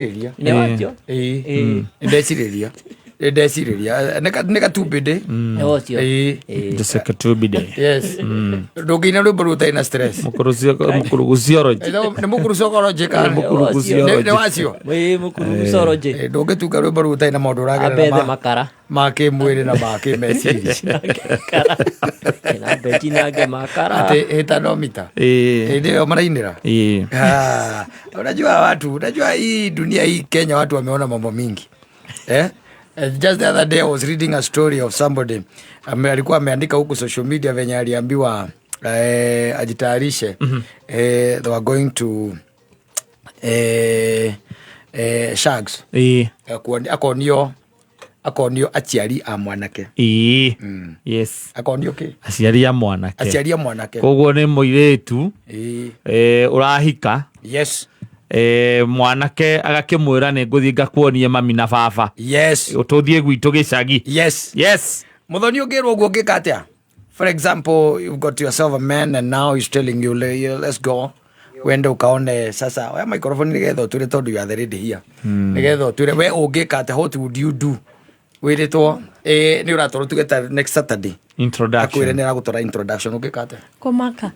Ĩria. Nĩ wacio? Ĩĩ. Ĩĩ. Nĩndecirĩria. Nĩndecirĩria. Nĩ gatumbĩ ndĩ. Nĩ wacio? Ĩĩ. Ĩĩ. Jose Katubide. Yes. Ndũngĩina rwĩmbo rũu ũtarĩ na stress. Mũkũrũguciology. Nĩ mũkũrũcokoroji kana? Mũkũrũguciology. Nĩ wacio? Ĩĩ, mũkũrũguciology. Ĩĩ, Ndũngĩtunga rwĩmbo rũu ũtarĩ na maũndũ ũragerera Ambethe ma makara. ma kĩmwĩrĩ na ma kĩmeciria. Makara. Ena mbetinange makara. Atĩ ĩtanomita. Ĩĩ. Ĩĩ nĩyo marainĩra. Ĩĩ. Ah, unajua watu, unajua hii dunia hii Kenya watu wameona mambo mingi. Eh? Just the other day I was reading a story of somebody alikuwa ameandika huku social media venye aliambiwa ajitayarishe. They were going to shags. Ĩĩ. Akonio aciari a mwanake. Ĩĩ. Yes. Akonio ki? Aciari a mwanake. Aciari a mwanake. Koguo nĩ mũirĩtu Ĩĩ. Ũrahika. Yes. Mwanake agakĩmwĩra nĩ ngũthiĩ ngakuonie mami na baba. Yes. Tũthiĩ gwitũ gĩcagi. Yes. Yes. Muthoni ũngĩrwo ũguo ũngĩka atĩa? For example, you've got yourself a man and now he's telling you, "Let's go. Wende ukaone sasa oya microphone nigetha ũtwĩre tondũ you are the lady here. Nigetha ũtwĩre we ũngĩka atĩa, what would you do? Wĩrĩtwo nĩ ũratwarwo tuge ta next Saturday. Akwĩre Introduction. nĩ aragũtwara introduction ũngĩka atĩa? Kũmaka.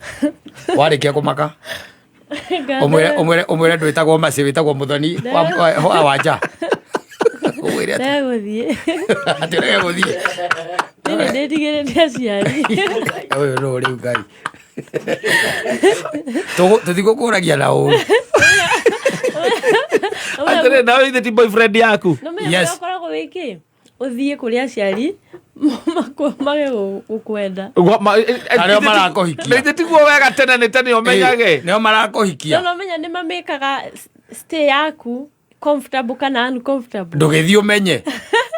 Warĩkia kũmaka ũmwĩre ũmwĩre ndwĩtagwo Mercy, wĩtagwo Muthoni wa Wanja. Ũmwĩre atĩa? Ndegũthiĩ. Atĩ ũrege gũthiĩ. Niĩ nĩ ndĩtigĩrĩte aciari. Ũyũ nũ rĩu Ngai. Tũtigũkũragia na ũru. Atĩrĩ, nawe ithe ti boyfriend yaku. No menya Yes. ũrĩa ũkoragwo wĩ kĩ ũthiĩ kũrĩ aciari mage gũkwenda. Arĩa marakũhikia. Na ithe tiguo wega tene nĩ tene ũmenyage. Nĩo marakũhikia. No menya nĩ mamĩkaga stay yaku comfortable kana uncomfortable. Ndũgĩthiĩ ũmenye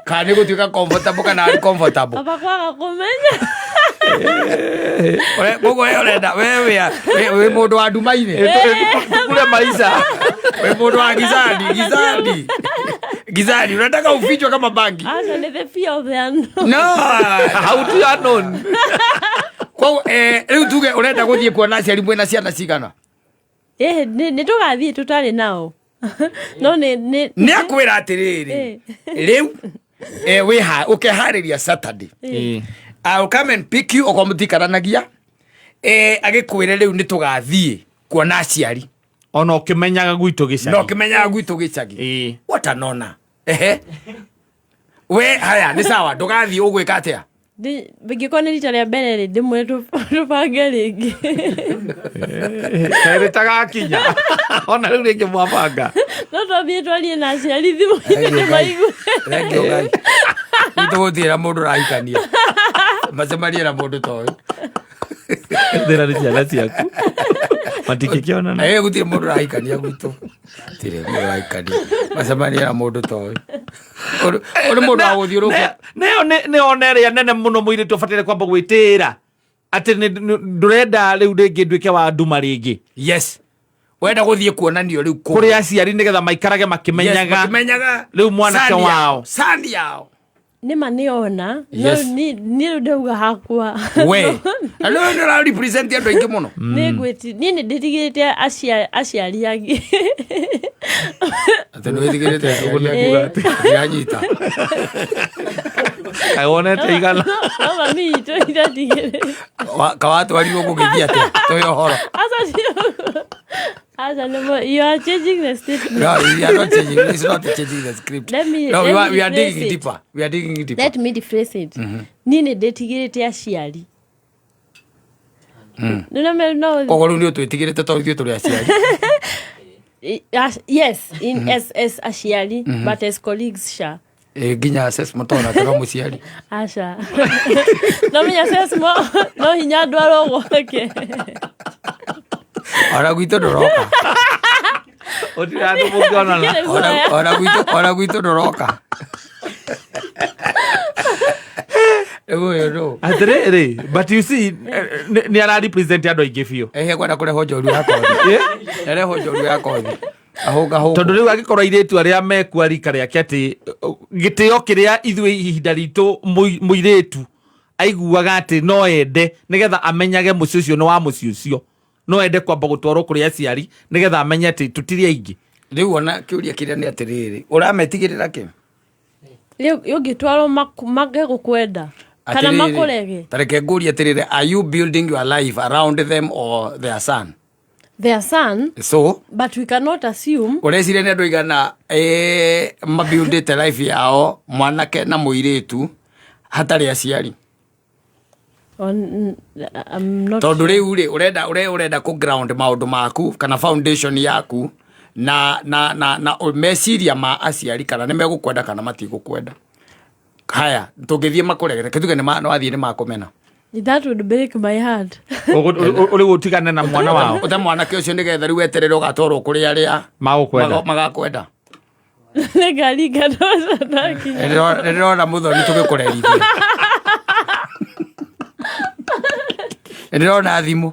kana nĩ gũtuĩka comfortable kana uncomfortable. Baba kwaga kũmenya. Koguo we ũrenda we wĩ mũndũ wa nduma-inĩ. Tukule maisha. Wĩ mũndũ wa gizani gizani gizani, unataka ufichwe kama bangi. Aca nĩ the fear of the unknown. No. How do you know? Koguo rĩu tuge ũrenda gũthiĩ kuona aciari mwĩna ciana cigana? Ĩhĩ, nĩ tũgathiĩ tũtarĩ nao. No nĩ Nĩ akwĩra atĩrĩrĩ, rĩu wĩha ũkeharĩria Saturday. Ĩĩ. I'll come and pick you okorwo mũtikaranagia, agĩkwĩre rĩu nĩ tũgathiĩ kuona aciari. Ona ũkĩmenyaga gwitũ gĩcagi. No ũkĩmenyaga gwitũ gĩcagi. Ĩĩ. What an honor. Ehe, we haya nĩ sawa, ndũgathiĩ, ũgwĩka atĩa? Ingĩkorwo nĩ rita rĩa mbere rĩ, ndĩmwĩre tũbange rĩngĩ. Kerĩ tagakinya. Ona rĩu rĩngĩ mwabanga. No twambie twarie na aciari thimũ-inĩ Thank you, Ngai. maigue. Thank you, Ngai. Gwitũ gũtirĩ na mũndũ ũrahikania macemanie na mũndũ ta ũyũ. Thĩna nĩ ciana ciaku. Matingĩkĩonana. Gũtirĩ mũndũ ũrahikania gwitũ, gũtirĩ mũndũ ũrahikania macemanie na mũndũ ta ũyũ. Ũyũ nĩ mũndũ wa gũthiũrũka. Nĩyo nĩ ona ĩrĩa nene mũno mũirĩtu ũbataire kwamba gwĩtĩĩra atĩ ndũrenda rĩu rĩngĩ nduĩke wa nduma rĩngĩ. Yes, wenda gũthiĩ kuonanio rĩu kũu. Kũrĩ aciari nĩgetha maikarage Yes, makĩmenyaga makĩmenyaga rĩu mwanake son yao, wao. son yao. Nĩma nĩona no Yes. niĩ rĩu ndauga hakwa. We na rĩu nĩ ũra represent andũ aingĩ mũno. Nĩ ngwĩti niĩ nĩ ndĩtigĩrĩte aciari angĩ. Atĩ nĩ wĩtigĩrĩte Ũguo nĩ aciari kuga angĩ. atĩ. Ndiranyita. Kaĩ wonete igana. No mami itũ iratigĩrĩte. Kawatwarirwo gũgĩthiĩ atĩa tũhe ũhoro? Aca ti aca nĩmo, you are changing the statement. No, we are not changing. It's not changing the script. Let No, we me are, we are rephrase digging it. deeper. We are digging deeper. Let me rephrase it. Niĩ nĩ ndĩtigĩrĩte aciari. Nĩ no Koguo rĩu nĩ ũtwĩtigĩrĩte tondũ ithuĩ tũrĩ aciari. Yes, in as aciari, but as colleagues sha. Ĩ, nginya assess mũtona tũra mũciari. Aca no menya sesmo no hinya ndwarwo gwake. Ona gwitũ ndũroka. Gũtirĩ handũ mũngĩonana. Ndikĩrĩ guoya. Ona gwitũ ndũroka. Rĩu ũyũ nũ? Atĩrĩrĩ, but you see, nĩ ara represent andũ aingĩ biũ. Ehe, kwenda kũrehwo njoru ya kothi. Arehwo njoru ya kothi. Ahũnga hũngũ. Tondũ rĩu angĩkorwo airĩtu arĩa mekua rika rĩake atĩ gĩtĩo kĩrĩa ithuĩ ihinda ritũ mũirĩtu aiguaga atĩ no ende nĩgetha amenyage mũciĩ ũcio nĩ wa mũciĩ ũcio, no ende kwamba gũtwarwo kũrĩ aciari nĩgetha amenye atĩ tũtirĩ aingĩ. Rĩu ona kĩũria kĩrĩa nĩ atĩrĩrĩ, ũrametigĩrĩra kĩ? Rĩu ũngĩtwarwo mage gũkwenda kana Atĩrĩrĩ, makũrege. Ta reke ngũrie atĩrĩrĩ, are you building your life around them or their son? Their son. So But we cannot assume. Ũreciria nĩ andũ aigana mabuildĩte life yao, mwanake na mũirĩtu, hatarĩ aciari? I'm not Tondũ rĩu rĩ, ũrenda ũrenda kũ ground maũndũ maku kana foundation yaku na meciria ma aciari, kana nĩ megũkwenda kana matigũkwenda. Haya, tũngĩthiĩ makũregere, kĩtuge nĩ wathiĩ nĩ makũmena. That would break my heart. Ũrĩ gũtigane na mwana wao. Ũte mwanake ũcio nĩgetha rĩu weterere ũgatwarwo kũrĩ arĩa magũkwenda. Magakwenda. Nĩngaringa ndoca ndakinya. Nĩ ndĩrona mũthoni tũgĩkũrerithia. Nĩ ndĩrona thimũ.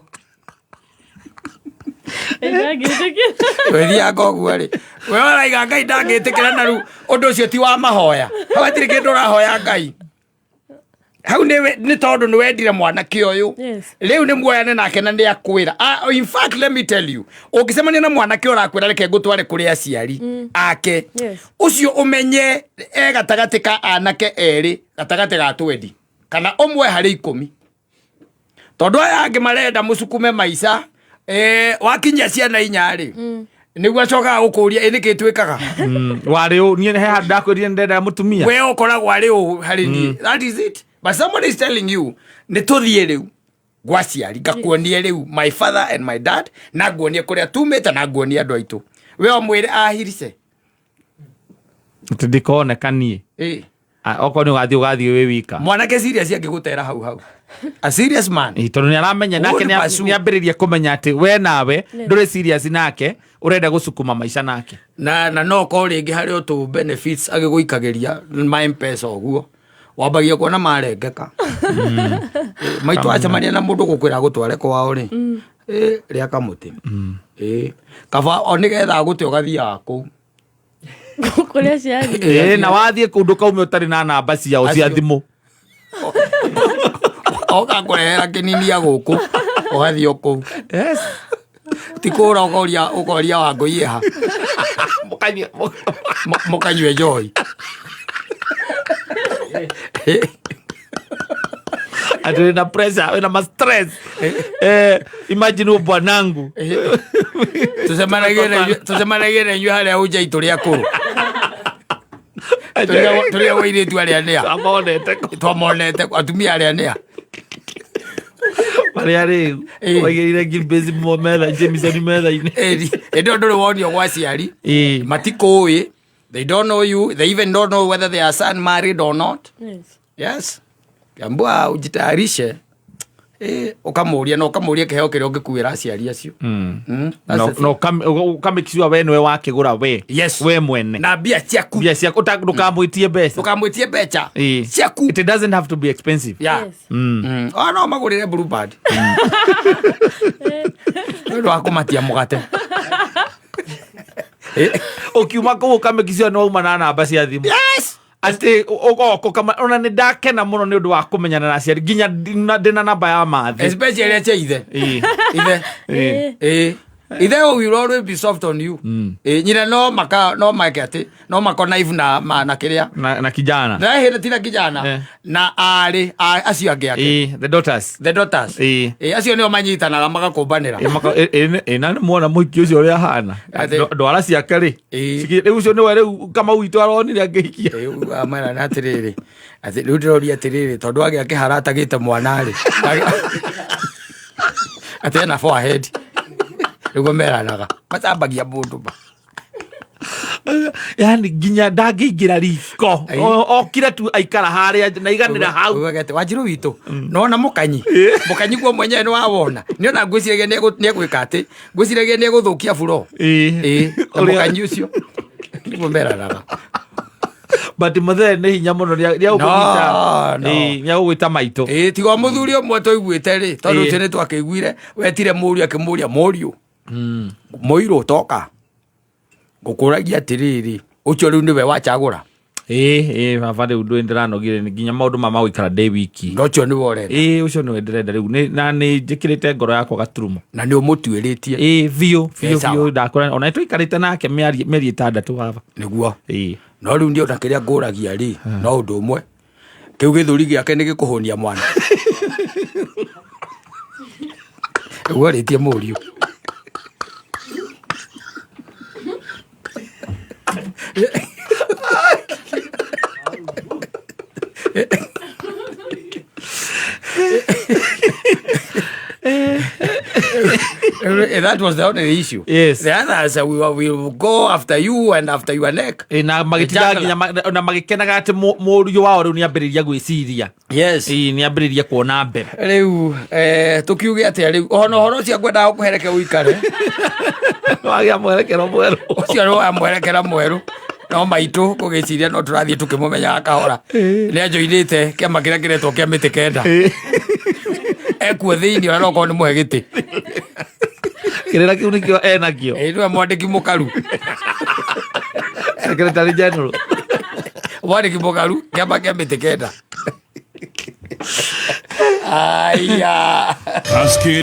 Ndangĩtĩkĩra. Wethianga ũguo rĩ, we ũraiga Ngai ndangĩtĩkĩra, na rĩu ũndũ ũcio ti wa mahoya. Hau hatirĩ kĩndũ ũrahoya Ngai hau, nĩ tondũ nĩ wendire mwanake ũyũ. Rĩu nĩ muoyane nake na nĩ akwĩra. Ah, in fact, let me tell you, ũngĩcemania na mwanake ũrakwĩra reke ngũtware kũrĩ aciari ake, ũcio ũmenye e gatagatĩ ka anake erĩ, gatagatĩ ga 20 kana ũmwe harĩ 10, tondũ aya angĩ marenda mũcukume maica. Wakinyia ciana 4 rĩ, nĩguo acokaga gũkũria, ĩ nĩkĩ twĩkaga? Warĩ ũ? Niĩ he handũ ndakwĩrire ndenda mũtumia. We ũkoragwo arĩ ũ harĩ niĩ? That is it. But somebody is telling you, nĩ tũthiĩ rĩu gwa ciari, ngakuonie rĩu my father and my dad, na nguonie kũrĩa tumĩte, na nguonie andũ aitũ. We ũmwĩre ahirice. Atĩ ndikoneka niĩ. Ah, okorwo nĩ ũgathiĩ, ũgathiĩ wĩ wika. Mwanake serious angĩgũtera hau hau, a serious man. Ĩ, tondũ nĩ aramenya nake. Would pursue. Nĩ ambĩrĩria kũmenya atĩ we nawe ndũrĩ serious nake, ũrenda gũcukuma maica nake. Na no korwo rĩngĩ harĩ o tũ benefits agĩgũikagĩria ma Mpesa ũguo, wambagia kuona marengeka. Maitũ acemania na mũndũ gũkwĩra agũtware kwao rĩ, rĩa kamũtĩ. Kaba o nĩgetha agũte ũgathiaga kũu. Kũrĩa aciari. Ĩ, na wathiĩ kũndũ kaume ũtarĩ na namba ciao cia Acio. thimũ. Oka kũrehera kĩnini ya gũkũ, ũgathiĩ o kũu. Ti kũra ũkoria Wangũi ha. Mũkanyue njohi. Ati wĩna pressure, wĩna ma stress, imagine huo bwanangu. Tũcemanagie na inyuĩ harĩa ũnja itũ rĩa kũrũ tũrĩa wairĩtu arĩa nĩa. Amonete kũ? Twamonete atumia arĩa nĩa. Marĩa rĩu waigĩrĩire ngilbezi metha, Jameson metha-inĩ. Ĩndĩ ĩyo ndũrĩ wonio gwa aciari. Matikũĩ, they don't know you, they even don't know whether their son married or not. Yes, kiambua ujitayarishe. Ũkamũria na ũkamũria kĩheo kĩrĩa ũngĩkuĩra aciari acio. That's the thing. Na ũkamake sure we nĩwe wakĩgũra we. We mwene. Na mbia ciaku. Mbia ciaku, ndũkamwĩtie mbeca. Ndũkamwĩtie mbeca. Ciaku. It doesn't have to be expensive. Yeah. Oh, no magũrĩre Bluebird nĩ ũndũ wa kũmatia mũgate. Ũkiuma kũu ũkamake sure nĩ wauma na namba cia thimũ. Atĩ ũgoka ona nĩ ndakena mũno nĩ ũndũ wa kũmenyana na aciari, nginya ndĩna namba ya mathi. Especially acia ithe. Ithe. Ithe will always be soft on you. Nyina no maka no make atĩ no makonaivu na na kĩrĩa. Na kijana. Na hĩndĩ tina kijana. Na arĩ acio angĩ ake. The daughters. The daughters. Acio nĩo manyitanaga magakũmbanĩra. Ĩ, na nĩ muona mũhiki ũcio ũrĩa ahana. Ndwara ciake rĩ. Rĩu ũcio nĩwe rĩu Kamau witũ aronire angĩhikia. Amera na atĩrĩrĩ, atĩ rĩu ndĩroria atĩrĩrĩ, tondũ agĩa kĩhara atagĩte mwana rĩ, atĩ ena forehead, nĩguo meranaga macambagia mũndũ ma. Yani nginya ndangĩingĩra riko. Okire tu aikara harĩa na iganĩra hau. Ugaga atĩ Wanjirũ witũ nona mũkanyi mũkanyi guo mwenyewe nĩ wawona nĩ ona ngwĩciragia nĩ egwĩka atĩ ngwĩciragia nĩ egũthũkia buro. Na mũkanyi ũcio nĩguo meranaga. But mũthee nĩ hinya mũno, No, no. nĩagũgwĩta maitũ. Tiga o mũthuri ũmwe tũiguĩte rĩ, tondũ ũcio nĩ twakĩiguire wetire mũriũ, akĩmũria, mũriũ mũirũ toka ngũkũragia atĩrĩrĩ, ũcio rĩu nĩwe wacagũra. Ĩ baba, rĩu ndũĩ ndĩranogire nĩ nginya maũndũ ma magũikara ndĩ wiki. Na ũcio nĩwe ũrenda? Ĩ, ũcio nĩwe ndĩrenda rĩu. Na nĩ njĩkĩrĩte ngoro yakwa gaturumo. Na nĩ ũmũtuĩrĩtie? Ĩ, biũ biũ. Ĩ, sawa. Biũ, ndakora ona tũikarĩte nake mĩeri 6 baba. Nĩguo. Ĩ. No rĩu niĩ ona kĩrĩa ngũragia rĩ, no ũndũ ũmwe, kĩu gĩthũri gĩake nĩ gĩkũhũnia mwana ũguo arĩtie mũriũ? That was the only issue. Yes. The others, we will go after you and after your neck. Ĩ, na magĩtindaga Jangala. nginya na magĩkenaga atĩ mũriũ wao rĩu nĩambĩrĩria gwĩciria. Yes. Ĩ, nĩambĩrĩria kuona mbere. Rĩu tũkiuge atĩa rĩu ona ũhoro ũcio ngwendaga gũkũhereke ũikare? Wagĩa mwerekero mwerũ. Ũcio nĩ wa mwerekera mwerũ, no maitũ ngũgĩciria no tũrathiĩ tũkĩmũmenyaga kahora. Nĩ anjoinĩte kĩama kĩrĩa kĩretwo kĩa mĩtĩ kenda, ekuo thĩinĩ, ona no korwo nĩ mũhe gĩtĩ. Kĩrĩra kĩu nĩkĩo enakĩo. Ĩ, nĩwe mwandĩki mũkaru. Secretary general. Mwandĩki mũkaru kĩama kĩa mĩtĩ kenda. Aya. Ask